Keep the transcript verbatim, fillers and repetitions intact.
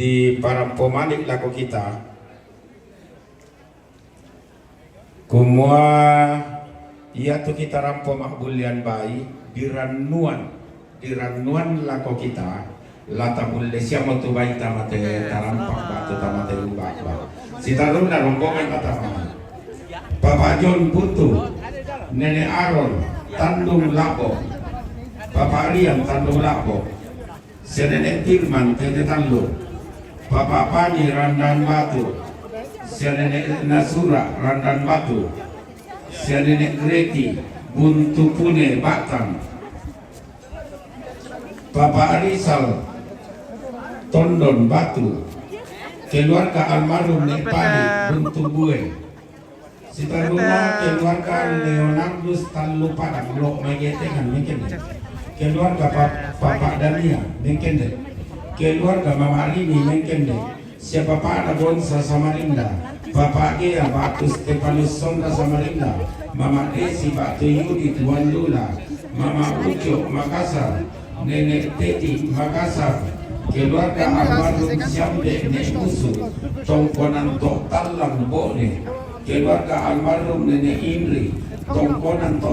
Diparampo malik lako kita, kumua iatu kita rampo ma'bullian bai, dirannuan, dirannuan lako kita, la tabulle siamo tu bai tamate tarampak batu tamate lubak ba. Sitarunna rombongan matama. Papa John Putu, Nene Aron, Tandung Labo, Papa Rian Tandung Labo, sia Nene Firman Tete Tallu, Papa Pani Randan Batu, sia Nene Nasura Randan Batu, sia Nene Greti Buntu Pune Batang, Papa Arisal Tondon Batu, keluarga almarhum Nek Pali Buntu Bue. Sitaruna keluarga Leonardus Tallu Padang, lo' mai getengan mengkende. Keluarga Pa-, Papa Dania mengkende. Keluarga Mama Rini mengkende. Sia Papa Bonsa Samarinda, Papa Gea batu Stefanus Sonda Samarinda, Mama Desi batu Yudi Tuan Lula, Mama Ujo Makassar, Nenek Teti Makassar, keluarga almarhum Siambe Nek Musu, tongkonan Tok Tallang Bone, keluarga almarhum Nenek Indri, tongkonan Tok